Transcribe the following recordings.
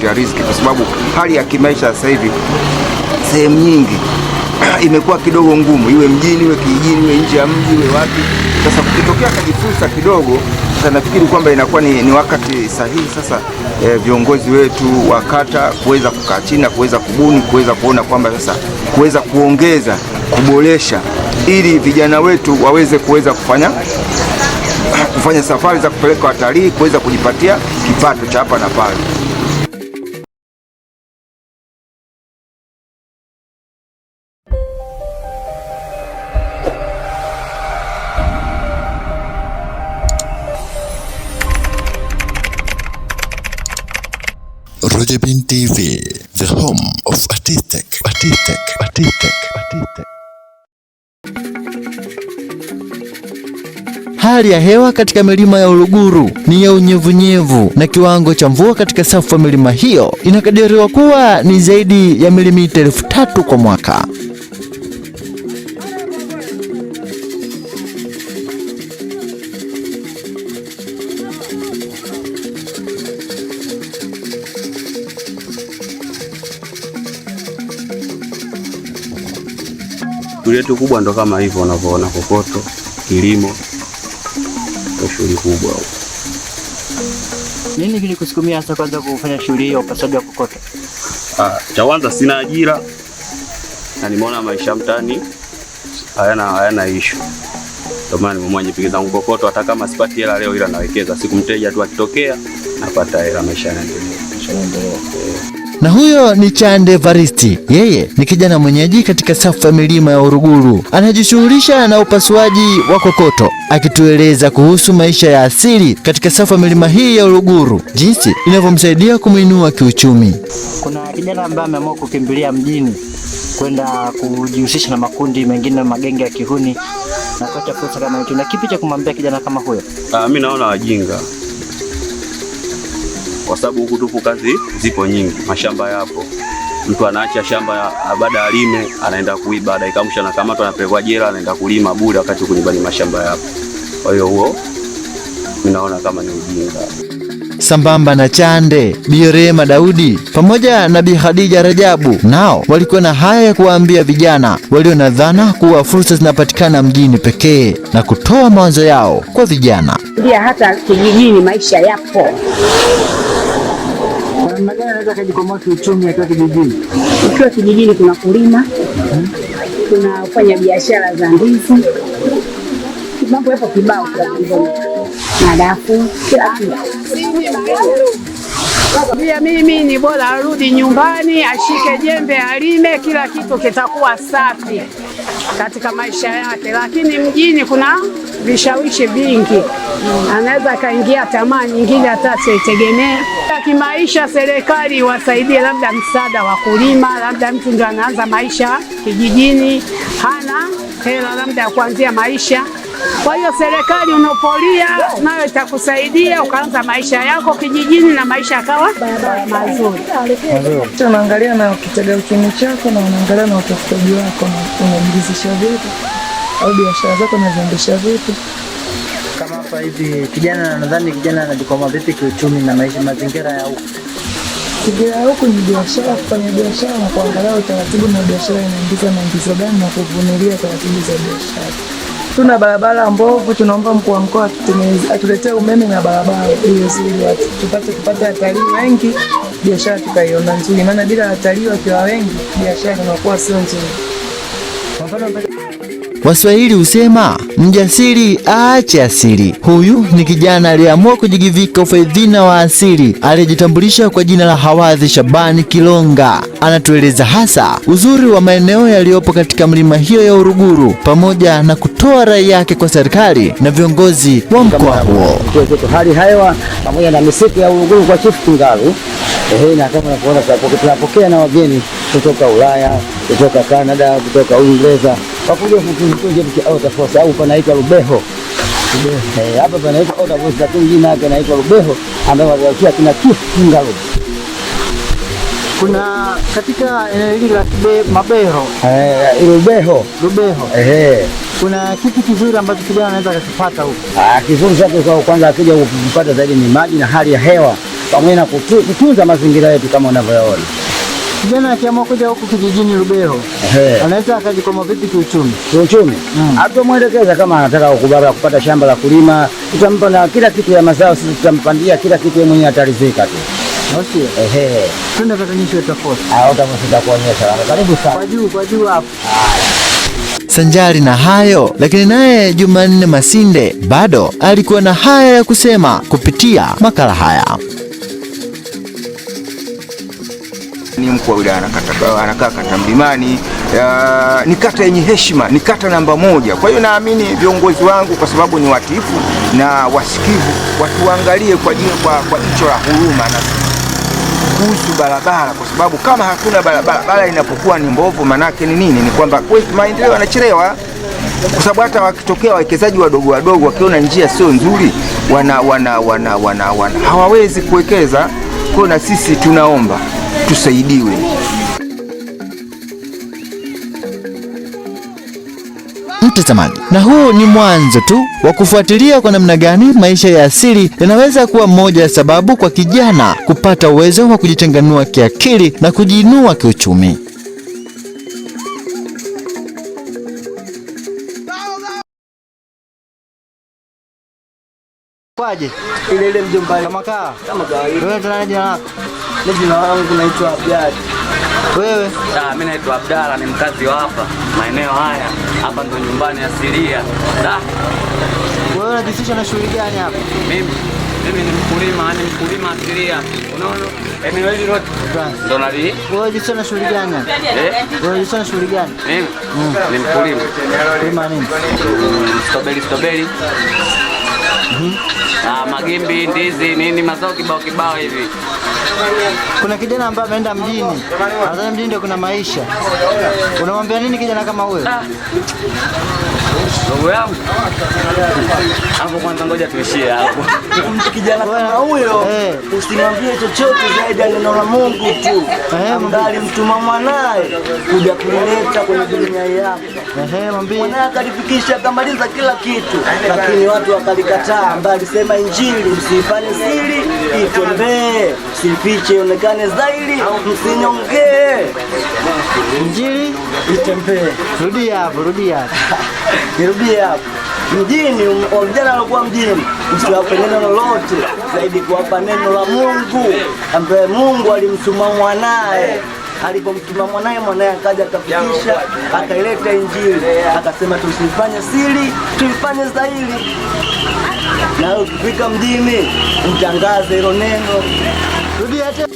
kujipatia riziki, kwa sababu hali ya kimaisha sasa hivi sehemu nyingi imekuwa kidogo ngumu, iwe mjini, iwe kijijini, iwe nje ya mji, iwe wapi. Sasa kukitokea kajifursa kidogo, sasa nafikiri kwamba inakuwa ni wakati sahihi sasa viongozi wetu wa kata kuweza kukaa chini na kuweza kubuni, kuweza kuona kwamba sasa kuweza kuongeza, kuboresha ili vijana wetu waweze kuweza kufanya safari za kupeleka watalii kuweza kujipatia kipato cha hapa na pale. Rojabin TV, the home of artistic, artistic, artistic, artistic. Hali ya hewa katika milima ya Uluguru ni ya unyevunyevu na kiwango cha mvua katika safu ya milima hiyo inakadiriwa kuwa ni zaidi ya milimita 3000 kwa mwaka. Shughuli yetu kubwa ndo kama hivyo unavyoona, kokoto, kilimo ndo shughuli kubwa huko. Nini kilikusukumia hasa kwanza kufanya shughuli hiyo ya upasuaji wa kokoto? Cha kwanza sina ajira na nimeona maisha mtaani hayana issue. Ndio maana nimeamua nipige zangu kokoto, hata kama sipati hela leo, ila nawekeza, siku mteja tu akitokea napata hela, maisha yanaendelea. Na huyo ni Chande Varisti. Yeye ni kijana mwenyeji katika safu ya milima ya Uluguru, anajishughulisha na upasuaji wa kokoto, akitueleza kuhusu maisha ya asili katika safu ya milima hii ya Uluguru, jinsi inavyomsaidia kumuinua kiuchumi. Kuna kijana ambaye ameamua kukimbilia mjini kwenda kujihusisha na makundi mengine, magenge ya kihuni na kuacha fursa kama hiyo. Na kipi cha kumwambia kijana kama huyo? Mimi naona wajinga, kwa sababu huku tupu kazi zipo nyingi, mashamba yapo. Mtu anaacha shamba baada alime, anaenda kuiba, dakika mwisho anakamatwa, anapelekwa jela, anaenda kulima bure, wakati huku nyumbani mashamba yapo. Kwa hiyo huo mimi naona kama ni ujinga. Sambamba na Chande, Bi Rehema Daudi pamoja na Bi Khadija Rajabu nao walikuwa na haya ya kuwaambia vijana walio na dhana kuwa fursa zinapatikana mjini pekee na kutoa mawazo yao kwa vijana. Pia hata kijijini maisha yapo. Kwa namna gani anaweza kujikwamua kiuchumi akiwa kijijini? Ukiwa kijijini kuna kulima, kuna kufanya biashara za ndizi, mambo yapo kibao, madafu, kila kitu. Pia mimi ni bora arudi nyumbani ashike jembe alime, kila kitu kitakuwa safi katika maisha yake. Lakini mjini kuna vishawishi vingi, anaweza akaingia tamaa nyingine hata asitegemea. Kimaisha, serikali iwasaidie labda msaada wa kulima, labda mtu ndio anaanza maisha kijijini, hana hela labda ya kuanzia maisha. Kwa hiyo serikali unapolia nayo itakusaidia ukaanza maisha yako kijijini na maisha yakawa mazuri. Unaangalia na kitega uchumi chako na unaangalia na utafutaji wako, na unajiridhisha vipi au biashara zako unaziendesha vipi. Kama hapa hivi kijana, nadhani kijana anajikwamua vipi kiuchumi na maisha, mazingira ya huku? Mazingira ya huku ni biashara, kufanya biashara na kuangalia utaratibu na biashara inaingiza maingizo gani na kuvumilia taratibu za biashara. Tuna barabara mbovu, tunaomba mkuu wa mkoa atuletee umeme na barabara iwe nzuri, watu tupate kupata watalii wengi, biashara tukaiona nzuri, maana bila watalii wakiwa wengi biashara inakuwa sio nzuri. Waswahili husema mjasiri aache asili. Huyu ni kijana aliyeamua kujigivika ufedhina wa asili, aliyejitambulisha kwa jina la Hawadhi Shabani Kilonga. Anatueleza hasa uzuri wa maeneo yaliyopo katika mlima hiyo ya Uluguru pamoja na kutoa rai yake kwa serikali na viongozi wa mkoa huo. Kituo hali hewa pamoja na misitu ya Uluguru kwa Chifu Kingalu. Na kama unavyoona tunapokea na wageni kutoka Ulaya, kutoka Canada, kutoka Uingereza wakuja kituo chetu cha Outer Force au panaitwa Rubeho. Hapa panaitwa Outer Force lakini jina yake inaitwa Rubeho, ambayo waliachia kina Chifu Kingalu. Kuna katika eneo hili la Mabero. Rubeho. Rubeho. Kuna kitu kizuri ambacho kijana anaweza akakipata huko. Kizuri chake kwa kwanza akija kupata zaidi ni maji na hali ya hewa. pamoja na kutunza mazingira yetu kama unavyoona. Kijana akiamua kuja huku kijijini Lubeho anaweza akajikwamua vipi kiuchumi? Kiuchumi hatumwelekeza kama anataka kubara kupata shamba la kulima, tutampa na kila kitu ya mazao, sisi tutampandia kila kitu, yeye mwenyewe ataridhika tu. Sio? Ehe. Twende katuonyeshe utafosi. Ah, utafosi kuonyesha. Karibu sana. Kwa juu hapo. Sanjari na hayo, lakini naye Jumanne Masinde bado alikuwa na haya ya kusema kupitia makala haya. Ni mkuu wa wilaya anakaa kata Mlimani, ni kata yenye heshima, ni kata namba 1. Kwa hiyo naamini viongozi wangu kwa sababu ni watiifu na wasikivu, watuangalie kwa jicho la huruma na kuhusu barabara, kwa sababu kama hakuna barabara inapokuwa ni mbovu, manake ni nini? Ni kwamba maendeleo yanachelewa, kwa sababu hata wakitokea wawekezaji wadogo wadogo wakiona njia sio nzuri wana hawawezi kuwekeza. Kwa na sisi tunaomba tusaidiwe. Mtazamaji, na huu ni mwanzo tu wa kufuatilia kwa namna gani maisha ya asili yanaweza kuwa moja ya sababu kwa kijana kupata uwezo wa kujichanganua kiakili na kujiinua kiuchumi. Kwaje? Ile ile mjomba. Kama kaa. Kama kawaida. Wewe tuna jina lako? Mimi jina langu naitwa Abdalla. Wewe? Mimi naitwa Abdalla, ni mkazi wa hapa maeneo haya. Hapa ndo nyumbani asilia. Wewe unajihusisha na shughuli gani hapa? Mimi ni mkulima, ni mkulima asilia. Unaona? Eneo hili lote ndo nali. Wewe unajihusisha na shughuli gani hapa? Wewe unajihusisha na shughuli gani? Mimi ni mkulima. Mkulima nini? Strawberry. Magimbi, ndizi, nini, mazao kibao kibao hivi. Kuna kijana ambaye ameenda mjini, anadhani mjini ndio kuna maisha. Unamwambia nini kijana kama huyo? Ndugu yangu, hapo kwanza ngoja tuishie hapo. Kijana kama huyo usimwambie chochote zaidi ya neno la Mungu tu. Ambaye alimtuma mwanae kuja kuleta kwenye dunia yako. Mwanae akalifikisha akamaliza kila kitu, lakini watu wakalikataa. Ambaye alisema Injili msiifanye siri, itembee, msifiche ionekane dhahiri, msinyongee. Injili itembee. Rudia hapo, rudia hapo. Nirudie hapo. Mjini, vijana walikuwa mjini, msiwape neno lolote zaidi kuwapa neno la Mungu ambaye Mungu alimtuma mwanae. Alipomtuma mwanae, mwanae akaja akafikisha, akaileta Injili, akasema tusifanye siri, tuifanye dhahiri. Na ukifika mjini mtangaze hilo neno. Rudia tena.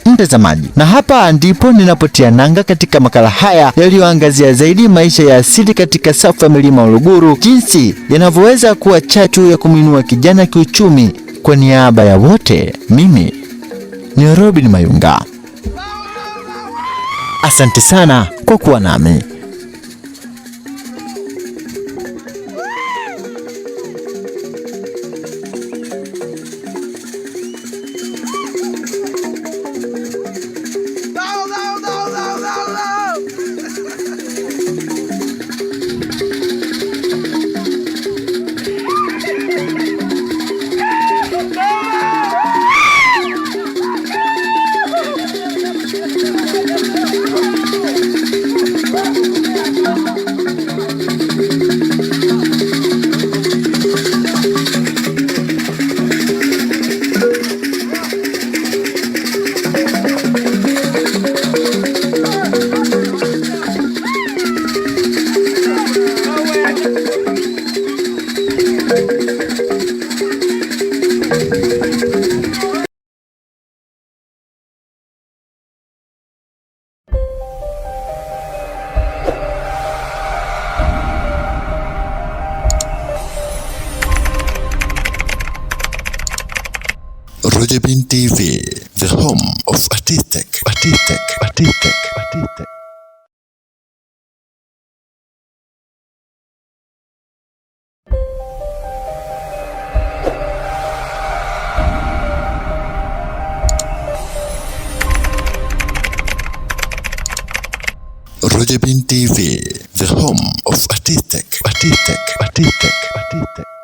Mtazamaji, na hapa ndipo ninapotia nanga katika makala haya yaliyoangazia zaidi maisha ya asili katika safu ya milima Uluguru, jinsi yanavyoweza kuwa chachu ya kumwinua kijana kiuchumi. Kwa niaba ya wote, mimi ni Robin Mayunga. Asante sana kwa kuwa nami. Rojabin TV, the home of artistic, artistic, artistic, artistic. Roger Bean TV, the home of artistic, artistic, artistic, artistic.